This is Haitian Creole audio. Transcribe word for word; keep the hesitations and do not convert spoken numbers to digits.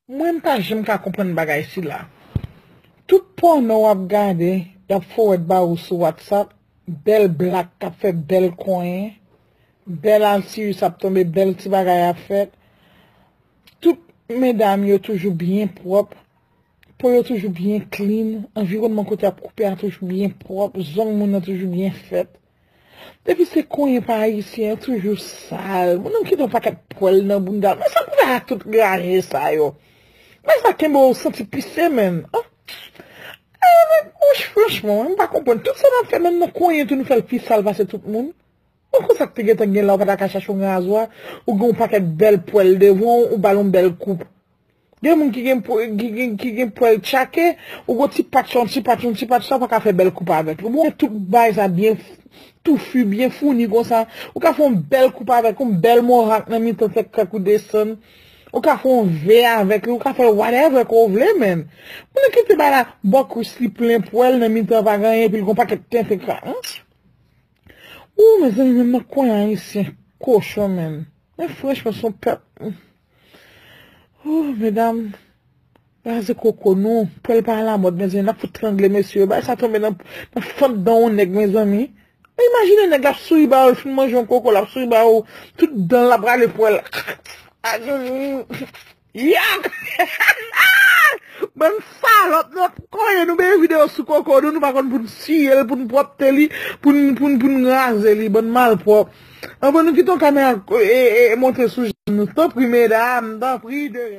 Mwen m pa janm ka konprann bagay sila. Tout pòno w ap gade, y ap fowèd ba ou sou WhatsApp, bèl blak k ap fè bèl konyen, bèl alsiyis ap tonbe, bèl ti bagay ap fèt. Tout medam yo toujou byen pwòp, po yo toujou byen clean, anviwònman kote y ap koupe a toujou byen pwòp, zong moun nan toujou byen fèt. Depi se konyen pa ayisyen, yo toujou sal. Moun nan kite yon pakèt pwèl nan bounda l. Men sa pou fè ak tout raje sa yo. Men sa kenbe w santi pise, menn. Ah. Eh, men, franchman, m pa konprann. Tout sa n ap fè, menm nan konyen tou, nou fè l pi sal pase tout moun. Ou konn sa k te gentan gen la, ou pa ta ka chache yon razwa, ou gen yon pakèt bèl pwèl devan w, ou ba l yon bèl koup. Gen moun ki gen, pw- ki gen, ki gen pwèl tchake, ou gon ti patch, yon ti patch, yon ti patch, sa ou pa ka fè bèl koup avèk li. Ou gen tout bay sa byen f- toufi, byen founi konsa. Ou ka fè yon bèl koup avèk, yon bèl mohawk nan mitan tèt kòk ou desann. Ou ka fè yon V avèk li, ou ka fè whatever ke w vle, menn. Moun nan kite bay la, bò kwis li plen pwèl nan mitan pa gen anyen, epi l gon pakèt tenten ka. Ou, mezanmi, menm nan konyen ayisyen kochon, menn. Men franchman, se yon pèp. Oh, medam, raze koko nou, pwèl pa alamòd, mezanmi, n ap fout trangle mesye yo. Bagay sa tonbe nan, nan fant dan yon nèg, mezanmi. Imajine nèg la ap souri ba ou, l fin manje yon koko, l ap souri ba ou, tout dan l ap rale pwèl. Yak! Bann salòp, nou ap konyen, nou benyen videyo sou koko nou, nou pa konn pou n siye l, pou n pwòpte li, pou n, pou n, pou n raze li, bann malpwòp. Anvan nou kite yon kamera e, e, e monte sou janm nou. Tanpri, medam, tanpri, de